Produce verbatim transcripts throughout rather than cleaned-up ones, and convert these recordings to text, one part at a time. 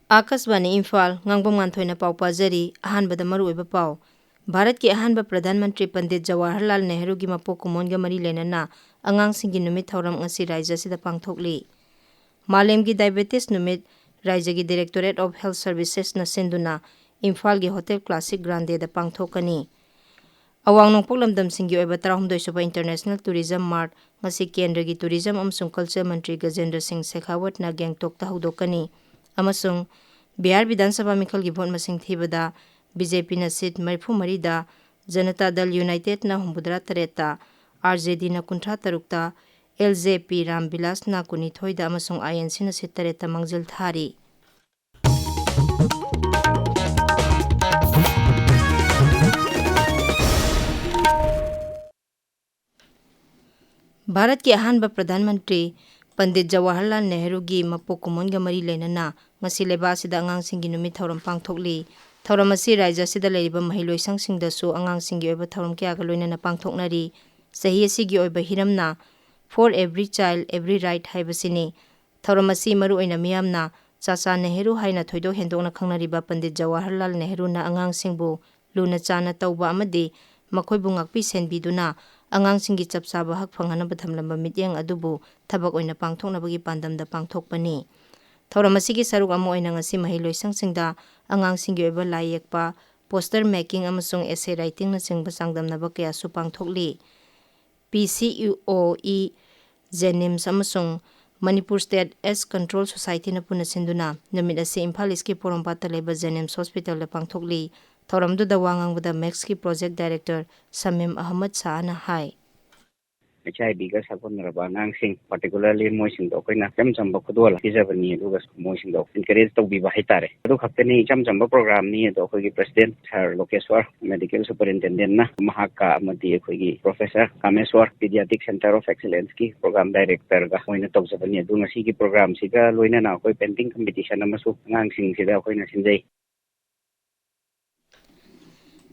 ꯑꯥꯀꯥꯁꯕꯥꯅꯤ ꯏꯝꯐꯥꯜ, ꯉꯥꯡꯕꯝ ꯉꯥꯟꯊꯣꯏꯅ ꯄꯥꯎ ꯄꯥꯖꯔꯤ꯫ ꯑꯍꯥꯟꯕꯗ ꯃꯔꯨꯑꯣꯏꯕ ꯄꯥꯎ꯫ ꯚꯥꯔꯠꯀꯤ ꯑꯍꯥꯟꯕ ꯄ꯭ꯔꯙꯥꯟ ꯃꯟꯇ꯭ꯔꯤ ꯄꯟꯗꯤꯠ ꯖꯋꯥꯍꯔꯂꯥꯜ ꯅꯦꯍꯔꯨꯒꯤ ꯃꯄꯣꯛ ꯀꯨꯝꯑꯣꯟꯒ ꯃꯔꯤ ꯂꯩꯅꯅ ꯑꯉꯥꯡꯁꯤꯡꯒꯤ ꯅꯨꯃꯤꯠ ꯊꯧꯔꯝ ꯉꯁꯤ ꯔꯥꯏꯖ꯭ꯌ ꯑꯁꯤꯗ ꯄꯥꯡꯊꯣꯛꯂꯤ꯫ ꯃꯥꯂꯦꯝꯒꯤ ꯗꯥꯏꯕꯦꯇꯤꯁ ꯅꯨꯃꯤꯠ ꯔꯥꯏꯖ꯭ꯌꯒꯤ Directorate of Health Servicesꯅ ꯁꯤꯟꯗꯨꯅ ꯏꯝꯐꯥꯜꯒꯤ ꯍꯣꯇꯦꯜ ꯀ꯭ꯂꯥꯁꯤꯛ ꯒ꯭ꯔꯥꯟꯗꯦꯗ ꯄꯥꯡꯊꯣꯛꯀꯅꯤ꯫ ꯑꯋꯥꯡ ꯅꯣꯡꯄꯣꯛ ꯂꯝꯗꯝꯁꯤꯡꯒꯤ ꯑꯣꯏꯕ ꯇꯔꯥꯍꯨꯝꯗꯣꯏ ꯁꯨꯕ International Tourism Mart ꯉꯁꯤ ꯀꯦꯟꯗ꯭ꯔꯒꯤ Tourism ꯑꯃꯁꯨꯡ Culture ꯃꯟꯇ꯭ꯔꯤ ꯒꯖꯦꯟꯗ꯭ꯔ ꯁꯤꯡ ꯁꯦꯈꯥꯋꯠꯅ ꯒꯦꯡꯇꯣꯛꯇ ꯍꯧꯗꯣꯛꯀꯅꯤ ꯑꯃꯁꯨꯡ ꯕꯤꯍꯥꯔ ꯕꯤꯙꯥꯟ ꯁꯚꯥ ꯃꯤꯈꯜꯒꯤ ꯚꯣꯠ ꯃꯁꯤꯡ ꯊꯤꯕꯗ BJPꯅ ꯁꯤꯠ ꯃꯔꯤꯐꯨ ꯃꯔꯤꯗ, ꯖꯅꯇꯥ ꯗꯜ ꯌꯨꯅꯥꯏꯇꯦꯗꯅ ꯍꯨꯝꯐꯨꯇꯔꯥ ꯇꯔꯦꯠꯇ, RJDꯅ ꯀꯨꯟꯊ꯭ꯔꯥ ꯇꯔꯨꯛꯇ, LJP ꯔꯥꯝ ꯕꯤꯂꯥꯁꯅ ꯀꯨꯟꯅꯤꯊꯣꯏꯗ ꯑꯃꯁꯨꯡ INCꯅ ꯁꯤꯠ ꯇꯔꯦꯠꯇ ꯃꯥꯡꯖꯤꯜ ꯊꯥꯔꯤ꯫ ꯚꯥꯔꯠꯀꯤ ꯑꯍꯥꯟꯕ ꯄ꯭ꯔꯙꯥꯟ ꯃꯟꯇ꯭ꯔꯤ ꯄꯟꯗꯤꯠ ꯖꯋꯥꯍꯔꯂꯥꯜ ꯅꯦꯍꯔꯨꯒꯤ ꯃꯄꯣꯛ ꯀꯨꯝꯑꯣꯟꯒ ꯃꯔꯤ ꯂꯩꯅꯅ ꯉꯁꯤ ꯂꯩꯕꯥꯛ ꯑꯁꯤꯗ ꯑꯉꯥꯡꯁꯤꯡꯒꯤ ꯅꯨꯃꯤꯠ ꯊꯧꯔꯝ ꯄꯥꯡꯊꯣꯛꯂꯤ꯫ ꯊꯧꯔꯝ ꯑꯁꯤ ꯔꯥꯏꯖ꯭ꯌ ꯑꯁꯤꯗ ꯂꯩꯔꯤꯕ ꯃꯍꯩꯂꯣꯏꯁꯪꯁꯤꯡꯗꯁꯨ ꯑꯉꯥꯡꯁꯤꯡꯒꯤ ꯑꯣꯏꯕ ꯊꯧꯔꯝ ꯀꯌꯥꯒ ꯂꯣꯏꯅꯅ ꯄꯥꯡꯊꯣꯛꯅꯔꯤ꯫ ꯆꯍꯤ ꯑꯁꯤꯒꯤ ꯑꯣꯏꯕ ꯍꯤꯔꯝꯅ "For every child, every right" ꯍꯥꯏꯕꯁꯤꯅꯤ꯫ ꯊꯧꯔꯝ ꯑꯁꯤ ꯃꯔꯨꯑꯣꯏꯅ ꯃꯤꯌꯥꯝꯅ ꯆꯥꯆꯥ ꯅꯦꯍꯔꯨ ꯍꯥꯏꯅ ꯊꯣꯏꯗꯣꯛ ꯍꯦꯟꯗꯣꯛꯅ ꯈꯪꯅꯔꯤꯕ ꯄꯟꯗꯤꯠ ꯖꯋꯥꯍꯔꯂꯥꯜ ꯅꯦꯍꯔꯨꯅ ꯑꯉꯥꯡꯁꯤꯡꯕꯨ ꯂꯨꯅ ꯆꯥꯟꯅ ꯇꯧꯕ ꯑꯃꯗꯤ ꯃꯈꯣꯏꯕꯨ ꯉꯥꯛꯄꯤ ꯁꯦꯟꯕꯤꯗꯨꯅ ꯑꯉꯥꯡꯁꯤꯡꯒꯤ ꯆꯞ ꯆꯥꯕ ꯍꯛ ꯐꯪꯍꯟꯅꯕ ꯊꯝꯂꯝꯕ ꯃꯤꯠꯌꯦꯡ ꯑꯗꯨꯕꯨ ꯊꯕꯛ ꯑꯣꯏꯅ ꯄꯥꯡꯊꯣꯛꯅꯕꯒꯤ ꯄꯥꯟꯗꯝꯗ ꯄꯥꯡꯊꯣꯛꯄꯅꯤ꯫ ꯊꯧꯔꯝ ꯑꯁꯤꯒꯤ ꯁꯔꯨꯛ ꯑꯃ ꯑꯣꯏꯅ ꯉꯁꯤ ꯃꯍꯩꯂꯣꯏꯁꯪꯁꯤꯡꯗ ꯑꯉꯥꯡꯁꯤꯡꯒꯤ ꯑꯣꯏꯕ ꯂꯥꯏ ꯌꯦꯛꯄ, poster making ꯑꯃꯁꯨꯡ essay writingꯅꯆꯤꯡꯕ ꯆꯥꯡꯗꯝꯅꯕ ꯀꯌꯥꯁꯨ ꯄꯥꯡꯊꯣꯛꯂꯤ꯫ PCOE JNIMS ꯑꯃꯁꯨꯡ Manipur State AIDS Control Societyꯅ ꯄꯨꯟꯅ ꯁꯤꯟꯗꯨꯅ ꯅꯨꯃꯤꯠ ꯑꯁꯤ ꯏꯝꯐꯥꯜ ꯏꯁꯀꯤ ꯄꯣꯔꯣꯝꯄꯥꯠꯇ ꯂꯩꯕ JNIMS ꯍꯣꯁꯄꯤꯇꯥꯜꯗ ꯄꯥꯡꯊꯣꯛꯂꯤ꯫ ꯊꯧꯔꯝꯗꯨꯗ ꯋꯥ ꯉꯥꯡꯕꯗ ꯃꯦꯛꯁꯀꯤ project director ꯁꯃꯤꯝ ꯑꯍꯃꯗ ꯁꯥꯍꯅ ꯍꯥꯏ꯫ HIVꯒ ꯁꯥꯒꯣꯟꯅꯔꯕ ꯑꯉꯥꯡꯁꯤꯡ, particularly ꯃꯣꯏꯁꯤꯡꯗꯣ ꯑꯩꯈꯣꯏꯅ ꯏꯆꯝ ꯆꯝꯕ ꯈꯨꯗꯣꯜ ꯄꯤꯖꯕꯅꯤ, ꯑꯗꯨꯒ ꯃꯣꯏꯁꯤꯡꯗꯣ encourage ꯇꯧꯕꯤꯕ ꯍꯥꯏꯇꯥꯔꯦ꯫ ꯑꯗꯨ ꯈꯛꯇꯅꯤ, ꯏꯆꯝ ꯆꯝꯕ programꯅꯤ꯫ ꯑꯗꯣ ꯑꯩꯈꯣꯏꯒꯤ President Sir ꯂꯣꯀꯦꯁ꯭ꯋꯔ, Medical Superintendentꯅ, ꯃꯍꯥꯛꯀ ꯑꯃꯗꯤ ꯑꯩꯈꯣꯏꯒꯤ Professor ꯀꯥꯃꯦꯁ꯭ꯋꯔ, Pediatric Center of Excellenceꯀꯤ program directorꯒ ꯃꯣꯏꯅ ꯇꯧꯖꯕꯅꯤ꯫ ꯑꯗꯨ ꯉꯁꯤꯒꯤ programꯁꯤꯒ ꯂꯣꯏꯅꯅ ꯑꯩꯈꯣꯏ painting competition ꯑꯃꯁꯨ ꯑꯉꯥꯡꯁꯤꯡꯁꯤꯗ ꯑꯩꯈꯣꯏꯅ ꯁꯤꯟꯖꯩ꯫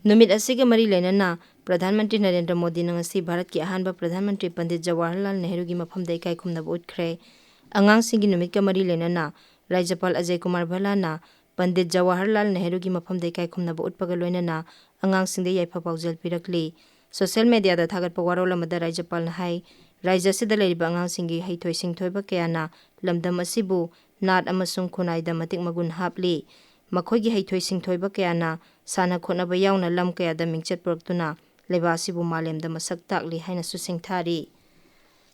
ꯅꯨꯃꯤꯠ ꯑꯁꯤꯒ ꯃꯔꯤ ꯂꯩꯅꯅ ꯄ꯭ꯔꯙꯥꯟ ꯃꯟꯇ꯭ꯔꯤ ꯅꯔꯦꯟꯗ꯭ꯔ ꯃꯣꯗꯤꯅ ꯉꯁꯤ ꯚꯥꯔꯠꯀꯤ ꯑꯍꯥꯟꯕ ꯄ꯭ꯔꯙꯥꯟ ꯃꯟꯇ꯭ꯔꯤ ꯄꯟꯗꯤꯠ ꯖꯋꯥꯍꯔꯂꯥꯜ ꯅꯦꯍꯔꯨꯒꯤ ꯃꯐꯝꯗ ꯏꯀꯥꯏ ꯈꯨꯝꯅꯕ ꯎꯠꯈ꯭ꯔꯦ꯫ ꯑꯉꯥꯡꯁꯤꯡꯒꯤ ꯅꯨꯃꯤꯠꯀ ꯃꯔꯤ ꯂꯩꯅꯅ ꯔꯥꯖ꯭ꯌꯄꯥꯜ ꯑꯖꯌ ꯀꯨꯃꯥꯔ ꯚꯜꯂꯥꯅ ꯄꯟꯗꯤꯠ ꯖꯋꯥꯍꯔꯂꯥꯜ ꯅꯦꯍꯔꯨꯒꯤ ꯃꯐꯝꯗ ꯏꯀꯥꯏ ꯈꯨꯝꯅꯕ ꯎꯠꯄꯒ ꯂꯣꯏꯅꯅ ꯑꯉꯥꯡꯁꯤꯡꯗ ꯌꯥꯏꯐ ꯄꯥꯎꯖꯦꯜ ꯄꯤꯔꯛꯂꯤ꯫ ꯁꯣꯁꯤꯌꯦꯜ ꯃꯦꯗꯤꯌꯥꯗ ꯊꯥꯒꯠꯄ ꯋꯥꯔꯣꯜ ꯑꯃꯗ ꯔꯥꯖ꯭ꯌꯄꯥꯜꯅ ꯍꯥꯏ, ꯔꯥꯖ꯭ꯌ ꯑꯁꯤꯗ ꯂꯩꯔꯤꯕ ꯑꯉꯥꯡꯁꯤꯡꯒꯤ ꯍꯩꯊꯣꯏ ꯁꯤꯡꯊꯣꯏꯕ ꯀꯌꯥꯅ ꯂꯝꯗꯝ ꯑꯁꯤꯕꯨ ꯅꯥꯠ ꯑꯃꯁꯨꯡ ꯈꯨꯟꯅꯥꯏꯗ ꯃꯇꯤꯛ ꯃꯒꯨꯟ ꯍꯥꯞꯂꯤ꯫ ꯃꯈꯣꯏꯒꯤ ꯍꯩꯊꯣꯏ ꯁꯤꯡꯊꯣꯏꯕ ꯀꯌꯥꯅ ꯁꯥꯟꯅ ꯈꯣꯠꯅꯕ ꯌꯥꯎꯅ ꯂꯝ ꯀꯌꯥꯗ ꯃꯤꯡꯆꯠ ꯄꯨꯔꯛꯇꯨꯅ ꯂꯩꯕꯥꯛ ꯑꯁꯤꯕꯨ ꯃꯥꯂꯦꯝꯗ ꯃꯁꯛ ꯇꯥꯛꯂꯤ ꯍꯥꯏꯅꯁꯨ ꯁꯤꯡꯊꯥꯔꯤ꯫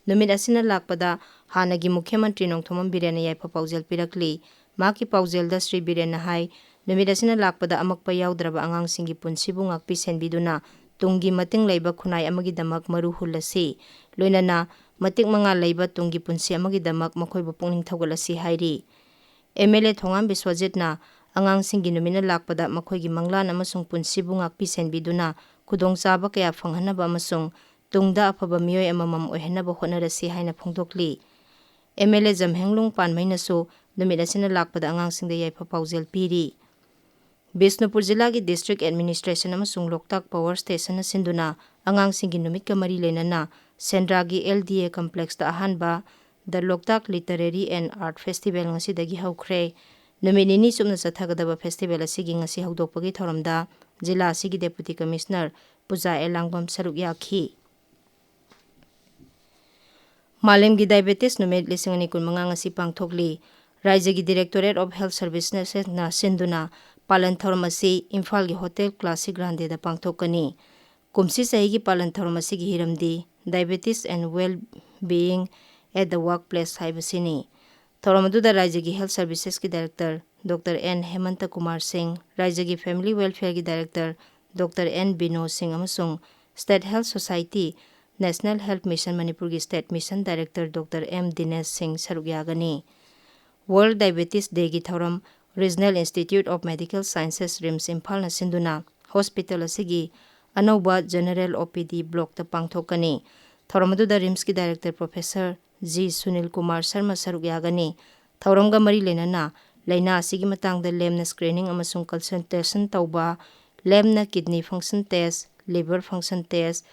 ꯅꯨꯃꯤꯠ ꯑꯁꯤꯅ ꯂꯥꯛꯄꯗ ꯍꯥꯟꯅꯒꯤ ꯃꯨꯈ꯭ꯌ ꯃꯟꯇ꯭ꯔꯤ ꯅꯣꯡꯊꯣꯝꯕꯝ ꯕꯤꯔꯦꯟꯅ ꯌꯥꯏꯐ ꯄꯥꯎꯖꯦꯜ ꯄꯤꯔꯛꯂꯤ꯫ ꯃꯍꯥꯛꯀꯤ ꯄꯥꯎꯖꯦꯜꯗ ꯁ꯭ꯔꯤ ꯕꯤꯔꯦꯟꯅ ꯍꯥꯏ, ꯅꯨꯃꯤꯠ ꯑꯁꯤꯅ ꯂꯥꯛꯄꯗ ꯑꯃꯛꯄ ꯌꯥꯎꯗ꯭ꯔꯕ ꯑꯉꯥꯡꯁꯤꯡꯒꯤ ꯄꯨꯟꯁꯤꯕꯨ ꯉꯥꯛꯄꯤ ꯁꯦꯟꯕꯤꯗꯨꯅ ꯇꯨꯡꯒꯤ ꯃꯇꯤꯡ ꯂꯩꯕ ꯈꯨꯟꯅꯥꯏ ꯑꯃꯒꯤꯗꯃꯛ ꯃꯔꯨ ꯍꯨꯜꯂꯁꯤ꯫ ꯂꯣꯏꯅꯅ ꯃꯇꯤꯛ ꯃꯉꯥ ꯂꯩꯕ ꯇꯨꯡꯒꯤ ꯄꯨꯟꯁꯤ ꯑꯃꯒꯤꯗꯃꯛ ꯃꯈꯣꯏꯕꯨ ꯄꯨꯛꯅꯤꯡ ꯊꯧꯒꯠꯂꯁꯤ ꯍꯥꯏꯔꯤ꯫ ꯑꯦꯝ ꯑꯦꯜ ꯑꯦ ꯊꯣꯉꯥꯝ ꯕꯤꯁ꯭ꯋꯖꯤꯠꯅ ꯑꯉꯥꯡꯁꯤꯡꯒꯤ ꯅꯨꯃꯤꯠꯅ ꯂꯥꯛꯄꯗ ꯃꯈꯣꯏꯒꯤ ꯃꯪꯂꯥꯟ ꯑꯃꯁꯨꯡ ꯄꯨꯟꯁꯤꯕꯨ ꯉꯥꯛꯄꯤ ꯁꯦꯟꯕꯤꯗꯨꯅ ꯈꯨꯗꯣꯡꯆꯥꯕ ꯀꯌꯥ ꯐꯪꯍꯟꯅꯕ ꯑꯃꯁꯨꯡ ꯇꯨꯡꯗ ꯑꯐꯕ ꯃꯤꯑꯣꯏ ꯑꯃꯃꯝ ꯑꯣꯏꯍꯟꯅꯕ ꯍꯣꯠꯅꯔꯁꯤ ꯍꯥꯏꯅ ꯐꯣꯡꯗꯣꯛꯂꯤ꯫ ꯑꯦꯝ ꯑꯦꯜ ꯑꯦ ꯖꯝꯍꯦꯡꯂꯨꯡ ꯄꯥꯟꯃꯩꯅꯁꯨ ꯅꯨꯃꯤꯠ ꯑꯁꯤꯅ ꯂꯥꯛꯄꯗ ꯑꯉꯥꯡꯁꯤꯡꯗ ꯌꯥꯏꯐ ꯄꯥꯎꯖꯦꯜ ꯄꯤꯔꯤ꯫ ꯕꯤꯁꯅꯨꯄꯨꯔ ꯖꯤꯂꯥꯒꯤ ꯗꯤꯁꯇ꯭ꯔꯤꯛ ꯑꯦꯗꯃꯤꯅꯤꯁꯇ꯭ꯔꯦꯁꯟ ꯑꯃꯁꯨꯡ ꯂꯣꯛꯇꯥꯛ ꯄꯥꯋꯔ ꯁ꯭ꯇꯦꯁꯟꯅ ꯁꯤꯟꯗꯨꯅ ꯑꯉꯥꯡꯁꯤꯡꯒꯤ ꯅꯨꯃꯤꯠꯀ ꯃꯔꯤ ꯂꯩꯅꯅ ꯁꯦꯟꯗ꯭ꯔꯥꯒꯤ ꯑꯦꯜ ꯗꯤ ꯑꯦ ꯀꯝꯄ꯭ꯂꯦꯛꯁꯇ ꯑꯍꯥꯟꯕ The Loktak Literary and Art Festival ꯉꯁꯤꯗꯒꯤ ꯍꯧꯈ꯭ꯔꯦ꯫ ꯅꯨꯃꯤꯠ ꯅꯤꯅꯤ ꯆꯨꯞꯅ ꯆꯠꯊꯒꯗꯕ ꯐꯦꯁꯇꯤꯚꯦꯜ ꯑꯁꯤꯒꯤ ꯉꯁꯤ ꯍꯧꯗꯣꯛꯄꯒꯤ ꯊꯧꯔꯝꯗ ꯖꯤꯂꯥ ꯑꯁꯤꯒꯤ ꯗꯦꯄꯨꯇꯤ ꯀꯃꯤꯁꯅꯔ ꯄꯨꯖꯥ ꯑꯦꯂꯥꯡꯕꯝ ꯁꯔꯨꯛ ꯌꯥꯈꯤ꯫ ꯃꯥꯂꯦꯝꯒꯤ ꯗꯥꯏꯕꯦꯇꯤꯁ ꯅꯨꯃꯤꯠ ꯂꯤꯁꯤꯡ ꯑꯅꯤ ꯀꯨꯟꯃꯉꯥ ꯉꯁꯤ ꯄꯥꯡꯊꯣꯛꯂꯤ꯫ ꯔꯥꯏꯖ꯭ꯌꯒꯤ Directorate of Health Servicesꯅ ꯁꯤꯟꯗꯨꯅ ꯄꯥꯂꯟ ꯊꯧꯔꯝ ꯑꯁꯤ ꯏꯝꯐꯥꯜꯒꯤ ꯍꯣꯇꯦꯜ ꯀ꯭ꯂꯥꯁꯤꯛ ꯒ꯭ꯔꯥꯟꯗꯦꯗ ꯄꯥꯡꯊꯣꯛꯀꯅꯤ꯫ ꯀꯨꯝꯁꯤ ꯆꯍꯤꯒꯤ ꯄꯥꯂꯟ ꯊꯧꯔꯝ ꯑꯁꯤꯒꯤ ꯍꯤꯔꯝꯗꯤ Diabetes and Well-being at the Workplace ꯍꯥꯏꯕꯁꯤꯅꯤ꯫ ꯊꯧꯔꯝ ꯑꯗꯨꯗ ꯔꯥꯏꯖ꯭ꯌꯒꯤ ꯍꯦꯜꯊ ꯁꯔꯚꯤꯁꯦꯁꯀꯤ director doctor N Hemanta Kumar Singh, ꯔꯥꯏꯖ꯭ꯌꯒꯤ ꯐꯦꯃꯤꯂꯤ ꯋꯦꯜꯐꯤꯌꯔꯒꯤ director doctor N Bino Singh ꯑꯃꯁꯨꯡ State Health Society, National Health Mission ꯃꯅꯤꯄꯨꯔꯒꯤ state mission director doctor M Dinesh Singh ꯁꯔꯨꯛ ꯌꯥꯒꯅꯤ꯫ World Diabetes Dayꯒꯤ ꯊꯧꯔꯝ Regional Institute of Medical Sciences, RIMS ꯏꯝꯐꯥꯜꯅ ꯁꯤꯟꯗꯨꯅ ꯍꯣꯁꯄꯤꯇꯥꯜ ꯑꯁꯤꯒꯤ ꯑꯅꯧꯕ ꯖꯦꯅꯔꯦꯜ ꯑꯣ ꯄꯤ ꯗꯤ ꯕ꯭ꯂꯣꯛꯇ ꯄꯥꯡꯊꯣꯛꯀꯅꯤ꯫ ꯊꯧꯔꯝ ꯑꯗꯨꯗ ꯔꯤꯝꯁꯀꯤ director professor G Sunil Kumar Sharma ꯁꯔꯨꯛ ꯌꯥꯒꯅꯤ꯫ ꯊꯧꯔꯝꯒ ꯃꯔꯤ ꯂꯩꯅꯅ ꯂꯥꯏꯅꯥ ꯑꯁꯤꯒꯤ ꯃꯇꯥꯡꯗ ꯂꯦꯝꯅ ꯁ꯭ꯀ꯭ꯔꯤꯅꯤꯡ ꯑꯃꯁꯨꯡ ꯀꯟꯁꯜꯇꯦꯁꯟ ꯇꯧꯕ, ꯂꯦꯝꯅ ꯀꯤꯗꯅꯤ ꯐꯪꯁꯟ ꯇꯦꯁ, ꯂꯤꯚꯔ ꯐꯪꯁꯟ ꯇꯦꯁ,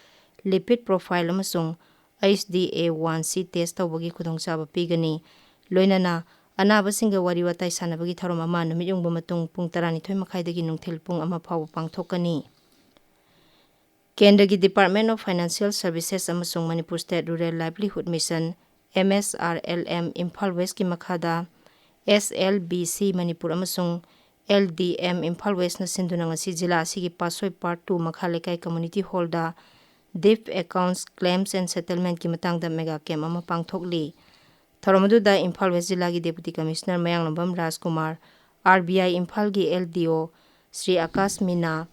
ꯂꯤꯄꯤꯗ ꯄ꯭ꯔꯣꯐꯥꯏꯜ ꯑꯃꯁꯨꯡ ꯑꯩꯆ ꯗꯤ ꯑꯦ ꯋꯥꯟ ꯁꯤ ꯇꯦꯁ ꯇꯧꯕꯒꯤ ꯈꯨꯗꯣꯡꯆꯥꯕ ꯄꯤꯒꯅꯤ꯫ ꯂꯣꯏꯅꯅ ꯑꯅꯥꯕꯁꯤꯡꯒ ꯋꯥꯔꯤ ꯋꯥꯇꯥꯏ ꯁꯥꯟꯅꯕꯒꯤ ꯊꯧꯔꯝ ꯑꯃ ꯅꯨꯃꯤꯠ ꯌꯨꯡꯕ ꯃꯇꯨꯡ ꯄꯨꯡ ꯇꯔꯥꯅꯤꯊꯣꯏ ꯃꯈꯥꯏꯗꯒꯤ ꯅꯨꯡꯊꯤꯜ ꯄꯨꯡ ꯑꯃ ꯐꯥꯎꯕ ꯄꯥꯡꯊꯣꯛꯀꯅꯤ꯫ ꯀꯦꯟꯗ꯭ꯔꯒꯤ Department of Financial Services ꯑꯃꯁꯨꯡ Manipur State Rural Livelihood Mission, M S R L M, Imphal ꯋꯦꯁꯀꯤ ꯃꯈꯥꯗ S L B C Manipur ꯑꯃꯁꯨꯡ L D M ꯏꯝꯐꯥꯜ ꯋꯦꯁꯅ ꯁꯤꯟꯗꯨꯅ ꯉꯁꯤ ꯖꯤꯂꯥ ꯑꯁꯤꯒꯤ ꯄꯥꯠꯁꯣꯏ Part two ꯃꯈꯥ ꯂꯩꯀꯥꯏ community hall the Debt Accounts, Claims and Settlement ꯀꯤ ꯃꯇꯥꯡꯗ mega camp ꯑꯃ ꯄꯥꯡꯊꯣꯛꯂꯤ꯫ ꯊꯧꯔꯝ ꯑꯗꯨꯗ ꯏꯝꯐꯥꯜ ꯋꯦꯁ ꯖꯤꯂꯥꯒꯤ Deputy Commissioner Mayanglambam Rajkumar, R B I ꯏꯝꯐꯥꯜꯒꯤ L D O Shri Akash Meena,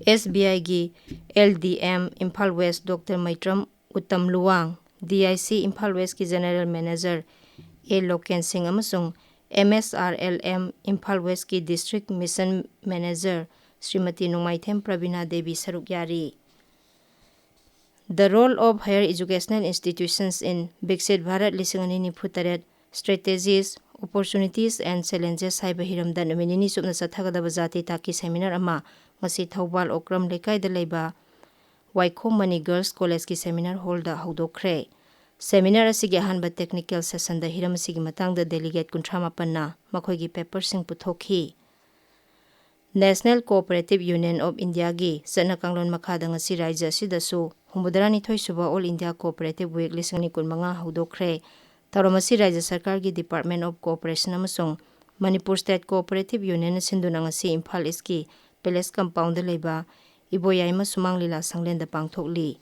S B I ꯒꯤ L D M Imphal west Doctor Meitram Uttam Luwang, D I C Imphal ꯋꯦꯁꯀꯤ General Manager A ꯂꯣꯀꯦꯟ ꯁꯤꯡ ꯑꯃꯁꯨꯡ M S R L M Imphal ꯋꯦꯁꯀꯤ District Mission Manager ꯁ꯭ꯔꯤꯃꯇꯤ ꯅꯣꯡꯃꯥꯏꯊꯦꯝ ꯄ꯭ꯔꯕꯤꯅꯥ ꯗꯦꯕꯤ ꯁꯔꯨꯛ ꯌꯥꯔꯤ꯫ The Role of Higher Educational Institutions in Viksit Bharat ꯂꯤꯁꯤꯡ ꯑꯅꯤ ꯅꯤꯐꯨ ꯇꯔꯦꯠ, Strategies, Opportunities and Challenges ꯍꯥꯏꯕ ꯍꯤꯔꯝꯗ ꯅꯨꯃꯤꯠ ꯅꯤꯅꯤ ꯆꯨꯞꯅ ꯆꯠꯊꯒꯗꯕ ꯖꯥꯇꯤ ꯊꯥꯛꯀꯤ seminar ꯑꯃ ꯉꯁꯤ ꯊꯧꯕꯥꯜ ꯑꯣꯀ꯭ꯔꯝ ꯂꯩꯀꯥꯏꯗ ꯂꯩꯕ ꯋꯥꯏꯈꯣꯝ ꯃꯅꯤ Girls College ꯀꯤ seminar hall ꯗ ꯍꯧꯗꯣꯛꯈ꯭ꯔꯦ꯫ Seminar ꯑꯁꯤꯒꯤ ꯑꯍꯥꯟꯕ technical session ꯗ ꯍꯤꯔꯝ ꯑꯁꯤꯒꯤ ꯃꯇꯥꯡꯗ delegate ꯀꯨꯟꯊ꯭ꯔꯥ ꯃꯥꯄꯟꯅ ꯃꯈꯣꯏꯒꯤ paper ꯁꯤꯡ ꯄꯨꯊꯣꯛꯈꯤ꯫ National Cooperative Union of India ꯒꯤ ꯆꯠꯅ ꯀꯥꯡꯂꯣꯟ ꯃꯈꯥꯗ ꯉꯁꯤ ꯔꯥꯖ꯭ꯌ ꯑꯁꯤꯗꯁꯨ ꯍꯨꯝꯐꯨꯇꯔꯥꯅꯤꯊꯣꯏ ꯁꯨꯕ All India Cooperative Week ꯂꯤꯁꯤꯡ ꯑꯅꯤ ꯀꯨꯟꯃꯉꯥ ꯍꯧꯗꯣꯛꯈ꯭ꯔꯦ꯫ ꯊꯧꯔꯝ ꯑꯁꯤ ꯔꯥꯖ꯭ꯌ ꯁꯔꯀꯥꯔꯒꯤ Department of Cooperation ꯑꯃꯁꯨꯡ ꯃꯅꯤꯄꯨꯔ State Cooperative Union ꯅ ꯁꯤꯟꯗꯨꯅ ꯉꯁꯤ ꯏꯝꯐꯥꯜ East ꯀꯤ Palace Compound ꯗ ꯂꯩꯕ ꯏꯕꯣꯌꯥꯏꯃ ꯁꯨꯃꯥꯡ ꯂꯤꯂꯥ ꯁꯪꯂꯦꯟꯗ ꯄꯥꯡꯊꯣꯛꯂꯤ꯫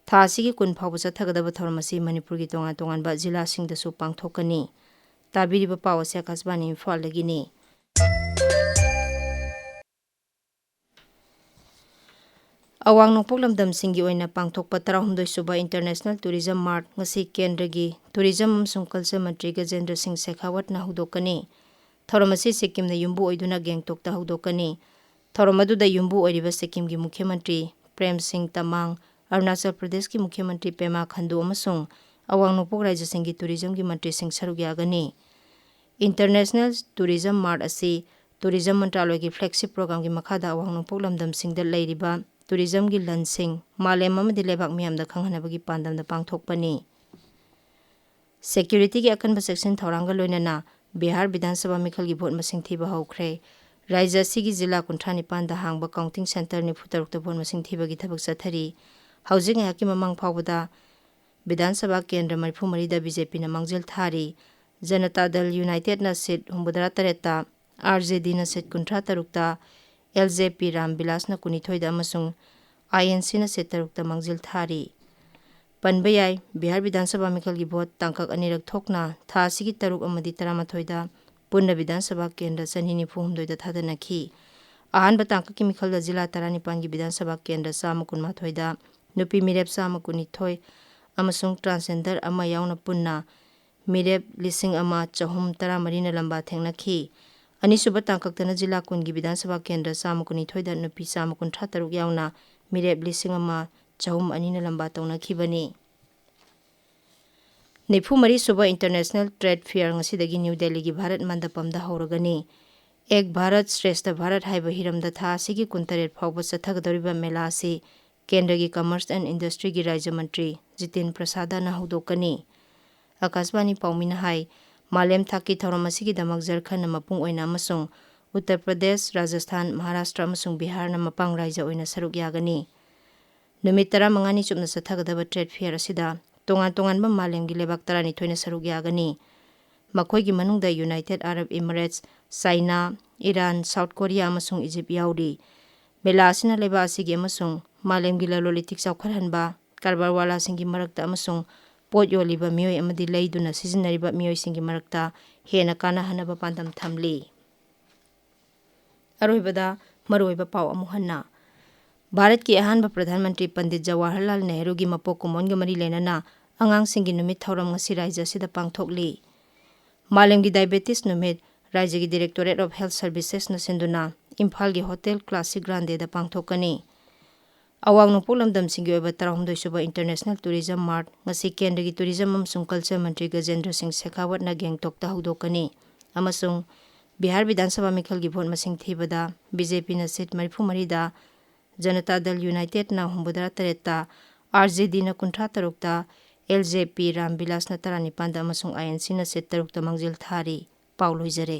ꯊꯥ ꯑꯁꯤꯒꯤ ꯀꯨꯟ ꯐꯥꯎꯕ ꯆꯠꯊꯒꯗꯕ ꯊꯧꯔꯝ ꯑꯁꯤ ꯃꯅꯤꯄꯨꯔꯒꯤ ꯇꯣꯉꯥꯟ ꯇꯣꯉꯥꯟꯕ ꯖꯤꯂꯥꯁꯤꯡꯗꯁꯨ ꯄꯥꯡꯊꯣꯛꯀꯅꯤ꯫ ꯇꯥꯕꯤꯔꯤꯕ ꯄꯥꯎ ꯑꯁꯤ ꯑꯀꯥꯁꯕꯥꯅꯤ ꯏꯝꯐꯥꯜꯗꯒꯤꯅꯤ꯫ ꯑꯋꯥꯡ ꯅꯣꯡꯄꯣꯛ ꯂꯝꯗꯝꯁꯤꯡꯒꯤ ꯑꯣꯏꯅ ꯄꯥꯡꯊꯣꯛꯄ ꯇꯔꯥꯍꯨꯝꯗꯣꯏ ꯁꯨꯕ International Tourism Mart ꯉꯁꯤ ꯀꯦꯟꯗ꯭ꯔꯒꯤ Tourism ꯑꯃꯁꯨꯡ Culture ꯃꯟꯇ꯭ꯔꯤ ꯒꯖꯦꯟꯗ꯭ꯔ ꯁꯤꯡ ꯁꯦꯈꯥꯋꯠꯅ ꯍꯧꯗꯣꯛꯀꯅꯤ꯫ ꯊꯧꯔꯝ ꯑꯁꯤ ꯁꯤꯛꯀꯤꯝꯅ ꯌꯨꯝꯕꯨ ꯑꯣꯏꯗꯨꯅ ꯒꯦꯡꯇꯣꯛꯇ ꯍꯧꯗꯣꯛꯀꯅꯤ꯫ ꯊꯧꯔꯝ ꯑꯗꯨꯗ ꯌꯨꯝꯕꯨ ꯑꯣꯏꯔꯤꯕ ꯁꯤꯛꯀꯤꯝꯒꯤ ꯃꯨꯈ꯭ꯌ ꯃꯟꯇ꯭ꯔꯤ ꯄ꯭ꯔꯦꯝ ꯁꯤꯡ ꯇꯃꯥꯡ, ꯑꯔꯨꯅꯥꯆꯜ ꯄ꯭ꯔꯗꯦꯁꯀꯤ ꯃꯨꯈ꯭ꯌ ꯃꯟꯇ꯭ꯔꯤ ꯄꯦꯃꯥ ꯈꯟꯗꯨ ꯑꯃꯁꯨꯡ ꯑꯋꯥꯡ ꯅꯣꯡꯄꯣꯛ ꯔꯥꯖ꯭ꯌꯁꯤꯡꯒꯤ tourism ꯒꯤ ꯃꯟꯇ꯭ꯔꯤꯁꯤꯡ ꯁꯔꯨꯛ ꯌꯥꯒꯅꯤ꯫ International Tourism Mart ꯑꯁꯤ Tourism ꯃꯟꯇ꯭ꯔꯥꯂꯣꯏꯒꯤ flagship program ꯒꯤ ꯃꯈꯥꯗ ꯑꯋꯥꯡ ꯅꯣꯡꯄꯣꯛ ꯂꯝꯗꯝꯁꯤꯡꯗ ꯂꯩꯔꯤꯕ tourism ꯒꯤ ꯂꯟꯁꯤꯡ ꯃꯥꯂꯦꯝ ꯑꯃꯗꯤ ꯂꯩꯕꯥꯛ ꯃꯤꯌꯥꯝꯗ ꯈꯪꯍꯟꯅꯕꯒꯤ ꯄꯥꯟꯗꯝꯗ ꯄꯥꯡꯊꯣꯛꯄꯅꯤ꯫ ꯁꯦꯀ꯭ꯌꯨꯔꯤꯇꯤꯒꯤ ꯑꯀꯟꯕ ꯆꯦꯛꯁꯤꯟ ꯊꯧꯔꯥꯡꯒ ꯂꯣꯏꯅꯅ ꯕꯤꯍꯥꯔ ꯕꯤꯙꯥꯟ ꯁꯚꯥ ꯃꯤꯈꯜꯒꯤ ꯚꯣꯠ ꯃꯁꯤꯡ ꯊꯤꯕ ꯍꯧꯈ꯭ꯔꯦ꯫ ꯔꯥꯖ꯭ꯌ ꯑꯁꯤꯒꯤ ꯖꯤꯂꯥ ꯀꯨꯟꯊ꯭ꯔꯥ ꯅꯤꯄꯥꯟꯗ ꯍꯥꯡꯕ ꯀꯥꯎꯟꯇꯤꯡ ꯁꯦꯟꯇꯔ ꯅꯤꯐꯨ ꯇꯔꯨꯛꯇ ꯚꯣꯠ ꯃꯁꯤꯡ ꯊꯤꯕꯒꯤ ꯊꯕꯛ ꯆꯠꯊꯔꯤ꯫ ꯍꯧꯖꯤꯛ ꯉꯥꯏꯍꯥꯛꯀꯤ ꯃꯃꯥꯡ ꯐꯥꯎꯕꯗ ꯕꯤꯙꯥꯟ ꯁꯚꯥ ꯀꯦꯟꯗ꯭ꯔ ꯃꯔꯤꯐꯨ ꯃꯔꯤꯗ ꯕꯤ ꯖꯦ ꯄꯤꯅ ꯃꯥꯡꯖꯤꯜ ꯊꯥꯔꯤ꯫ ꯖꯅꯇꯥ ꯗꯜ ꯌꯨꯅꯥꯏꯇꯦꯗꯅ ꯁꯤꯠ ꯍꯨꯝꯐꯨꯇꯔꯥ ꯇꯔꯦꯠꯇ, ꯑꯥꯔ ꯖꯦ ꯗꯤꯅ ꯁꯤꯠ ꯀꯨꯟꯊ꯭ꯔꯥ ꯇꯔꯨꯛꯇ, ꯑꯦꯜ ꯖꯦ ꯄꯤ ꯔꯥꯝ ꯕꯤꯂꯥꯁꯅ ꯀꯨꯟꯅꯤꯊꯣꯏꯗ ꯑꯃꯁꯨꯡ ꯑꯥꯏ ꯑꯦꯟ ꯁꯤꯅ ꯁꯤꯠ ꯇꯔꯨꯛꯇ ꯃꯥꯡꯖꯤꯜ ꯊꯥꯔꯤ꯫ ꯄꯟꯕ ꯌꯥꯏ, ꯕꯤꯍꯥꯔ ꯕꯤꯙꯥꯟ ꯁꯚꯥ ꯃꯤꯈꯜꯒꯤ ꯚꯣꯠ ꯇꯥꯡꯀꯛ ꯑꯅꯤꯔꯛ ꯊꯣꯛꯅ ꯊꯥ ꯑꯁꯤꯒꯤ ꯇꯔꯨꯛ ꯑꯃꯗꯤ ꯇꯔꯥꯃꯥꯊꯣꯏꯗ ꯄꯨꯟꯅ ꯕꯤꯙꯥꯟ ꯁꯚꯥ ꯀꯦꯟꯗ꯭ꯔ ꯆꯅꯤ ꯅꯤꯐꯨ ꯍꯨꯝꯗꯣꯏꯗ ꯊꯥꯗꯅꯈꯤ꯫ ꯑꯍꯥꯟꯕ ꯇꯥꯡꯀꯛꯀꯤ ꯃꯤꯈꯜꯗ ꯖꯤꯂꯥ ꯇꯔꯥꯅꯤꯄꯥꯟꯒꯤ ꯕꯤꯙꯥꯟ ꯁꯚꯥ ꯀꯦꯟꯗ꯭ꯔ ꯆꯥꯝꯃ ꯀꯨꯟꯃꯥꯊꯣꯏꯗ ꯅꯨꯄꯤ ꯃꯤꯔꯦꯞ ꯆꯥꯝꯃ ꯀꯨꯟꯅꯤꯊꯣꯏ ꯑꯃꯁꯨꯡ transgender ꯑꯃ ꯌꯥꯎꯅ ꯄꯨꯟꯅ ꯃꯤꯔꯦꯞ ꯂꯤꯁꯤꯡ ꯑꯃ ꯆꯍꯨꯝ ꯇꯔꯥꯃꯔꯤꯅ ꯂꯝꯕꯥ ꯊꯦꯡꯅꯈꯤ꯫ ꯑꯅꯤꯁꯨꯕ ꯇꯥꯡꯀꯛꯇꯅ ꯖꯤꯂꯥ ꯀꯨꯟꯒꯤ ꯕꯤꯙꯥꯟ ꯁꯚꯥ ꯀꯦꯟꯗ꯭ꯔ ꯆꯥꯝꯃ ꯀꯨꯟꯅꯤꯊꯣꯏꯗ ꯅꯨꯄꯤ ꯆꯥꯝꯃ ꯀꯨꯟꯊ꯭ꯔꯥ ꯇꯔꯨꯛ ꯌꯥꯎꯅ ꯃꯤꯔꯦꯞ ꯂꯤꯁꯤꯡ ꯑꯃ ꯆꯍꯨꯝ ꯑꯅꯤꯅ ꯂꯝꯕꯥ ꯇꯧꯅꯈꯤꯕꯅꯤ꯫ ꯅꯤꯐꯨ ꯃꯔꯤ ꯁꯨꯕ International Trade Fair ꯉꯁꯤꯗꯒꯤ ꯅ꯭ꯌꯨ ꯗꯦꯜꯂꯤꯒꯤ ꯚꯥꯔꯠ ꯃꯟꯗꯄꯝꯗ ꯍꯧꯔꯒꯅꯤ꯫ ꯑꯦꯛ ꯚꯥꯔꯠ ꯁ꯭ꯔꯦꯁꯊ ꯚꯥꯔꯠ ꯍꯥꯏꯕ ꯍꯤꯔꯝꯗ ꯊꯥ ꯑꯁꯤꯒꯤ ꯀꯨꯟꯇꯔꯦꯠ ꯐꯥꯎꯕ ꯆꯠꯊꯒꯗꯧꯔꯤꯕ ꯃꯦꯂꯥ ꯑꯁꯤ ꯀꯦꯟꯗ꯭ꯔꯒꯤ Commerce and Industryꯒꯤ ꯔꯥꯖ꯭ꯌ ꯃꯟꯇ꯭ꯔꯤ ꯖꯤꯇꯦꯟ ꯄ꯭ꯔꯁꯥꯗꯅ ꯍꯧꯗꯣꯛꯀꯅꯤ꯫ ꯑꯀꯥꯁꯕꯥꯅꯤ ꯄꯥꯎꯃꯤꯅ ꯍꯥꯏ, ꯃꯥꯂꯦꯝ ꯊꯥꯛꯀꯤ ꯊꯧꯔꯝ ꯑꯁꯤꯒꯤꯗꯃꯛ ꯖꯔꯈꯟꯗꯅ ꯃꯄꯨꯡ ꯑꯣꯏꯅ ꯑꯃꯁꯨꯡ ꯎꯠꯇꯔ ꯄ꯭ꯔꯗꯦꯁ, ꯔꯥꯖꯁꯊꯥꯟ, ꯃꯍꯥꯔꯥꯁꯇ꯭ꯔ ꯑꯃꯁꯨꯡ ꯕꯤꯍꯥꯔꯅ ꯃꯄꯥꯡ ꯔꯥꯏꯖ꯭ꯌ ꯑꯣꯏꯅ ꯁꯔꯨꯛ ꯌꯥꯒꯅꯤ꯫ ꯅꯨꯃꯤꯠ ꯇꯔꯥꯃꯉꯥꯅꯤ ꯆꯨꯞꯅ ꯆꯠꯊꯒꯗꯕ trade fair ꯑꯁꯤꯗ ꯇꯣꯉꯥꯟ ꯇꯣꯉꯥꯟꯕ ꯃꯥꯂꯦꯝꯒꯤ ꯂꯩꯕꯥꯛ ꯇꯔꯥꯅꯤꯊꯣꯏꯅ ꯁꯔꯨꯛ ꯌꯥꯒꯅꯤ꯫ ꯃꯈꯣꯏꯒꯤ ꯃꯅꯨꯡꯗ United Arab Emirates, China, Iran, South Korea ꯑꯃꯁꯨꯡ ꯏꯖꯤꯞ ꯌꯥꯎꯔꯤ꯫ ꯃꯦꯂꯥ ꯑꯁꯤꯅ ꯂꯩꯕꯥꯛ ꯑꯁꯤꯒꯤ ꯑꯃꯁꯨꯡ ꯃꯥꯂꯦꯝꯒꯤ ꯂꯂꯣꯟ ꯏꯇꯤꯛ ꯆꯥꯎꯈꯠꯍꯟꯕ, ꯀꯔꯕꯥꯔ ꯋꯥꯂꯥꯁꯤꯡꯒꯤ ꯃꯔꯛꯇ ꯑꯃꯁꯨꯡ ꯄꯣꯠ ꯌꯣꯜꯂꯤꯕ ꯃꯤꯑꯣꯏ ꯑꯃꯗꯤ ꯂꯩꯗꯨꯅ ꯁꯤꯖꯤꯟꯅꯔꯤꯕ ꯃꯤꯑꯣꯏꯁꯤꯡꯒꯤ ꯃꯔꯛꯇ ꯍꯦꯟꯅ ꯀꯥꯟꯅꯍꯟꯅꯕ ꯄꯥꯟꯗꯝ ꯊꯝꯂꯤ꯫ ꯑꯔꯣꯏꯕꯗ ꯃꯔꯨꯑꯣꯏꯕ ꯄꯥꯎ ꯑꯃꯨꯛ ꯍꯟꯅ꯫ ꯚꯥꯔꯠꯀꯤ ꯑꯍꯥꯟꯕ ꯄ꯭ꯔꯙꯥꯟ ꯃꯟꯇ꯭ꯔꯤ ꯄꯟꯗꯤꯠ ꯖꯋꯥꯍꯔꯂꯥꯜ ꯅꯦꯍꯔꯨꯒꯤ ꯃꯄꯣꯛ ꯀꯨꯝꯑꯣꯟꯒ ꯃꯔꯤ ꯂꯩꯅꯅ ꯑꯉꯥꯡꯁꯤꯡꯒꯤ ꯅꯨꯃꯤꯠ ꯊꯧꯔꯝ ꯉꯁꯤ ꯔꯥꯖ꯭ꯌ ꯑꯁꯤꯗ ꯄꯥꯡꯊꯣꯛꯂꯤ꯫ ꯃꯥꯂꯦꯝꯒꯤ diabetes ꯅꯨꯃꯤꯠ ꯔꯥꯖ꯭ꯌꯒꯤ Directorate of Health Servicesꯅ ꯁꯤꯟꯗꯨꯅ ꯏꯝꯐꯥꯜꯒꯤ Hotel Classic Grandeꯗ ꯄꯥꯡꯊꯣꯛꯀꯅꯤ꯫ ꯑꯋꯥꯡ ꯅꯣꯡꯄꯣꯛ ꯂꯝꯗꯝꯁꯤꯡꯒꯤ ꯑꯣꯏꯕ ꯇꯔꯥꯍꯨꯝꯗꯣꯏ ꯁꯨꯕ International Tourism Mart ꯉꯁꯤ ꯀꯦꯟꯗ꯭ꯔꯒꯤ Tourism ꯑꯃꯁꯨꯡ Culture ꯃꯟꯇ꯭ꯔꯤ ꯒꯖꯦꯟꯗ꯭ꯔ ꯁꯤꯡ ꯁꯦꯈꯥꯋꯠꯅ ꯒꯦꯡꯇꯣꯛꯇ ꯍꯧꯗꯣꯛꯀꯅꯤ ꯑꯃꯁꯨꯡ ꯕꯤꯍꯥꯔ ꯕꯤꯙꯥꯟ ꯁꯚꯥ ꯃꯤꯈꯜꯒꯤ ꯚꯣꯠ ꯃꯁꯤꯡ ꯊꯤꯕꯗ ꯕꯤ ꯖꯦ ꯄꯤꯅ ꯁꯤꯠ ꯃꯔꯤꯐꯨ ꯃꯔꯤꯗ, ꯖꯅꯇꯥ ꯗꯜ ꯌꯨꯅꯥꯏꯇꯦꯗꯅ ꯍꯨꯝꯐꯨꯇꯔꯥ ꯇꯔꯦꯠꯇ, ꯑꯥꯔ ꯖꯦ ꯗꯤꯅ ꯀꯨꯟꯊ꯭ꯔꯥ ꯇꯔꯨꯛꯇ, ꯑꯦꯜ ꯖꯦ ꯄꯤ ꯔꯥꯝ ꯕꯤꯂꯥꯁꯅ ꯇꯔꯥꯅꯤꯄꯥꯟꯗ ꯑꯃꯁꯨꯡ ꯑꯥꯏ ꯑꯦꯟ ꯁꯤꯅ ꯁꯦꯠ ꯇꯔꯨꯛꯇ ꯃꯥꯡꯖꯤꯜ ꯊꯥꯔꯤ꯫ ꯄꯥꯎ ꯂꯣꯏꯖꯔꯦ꯫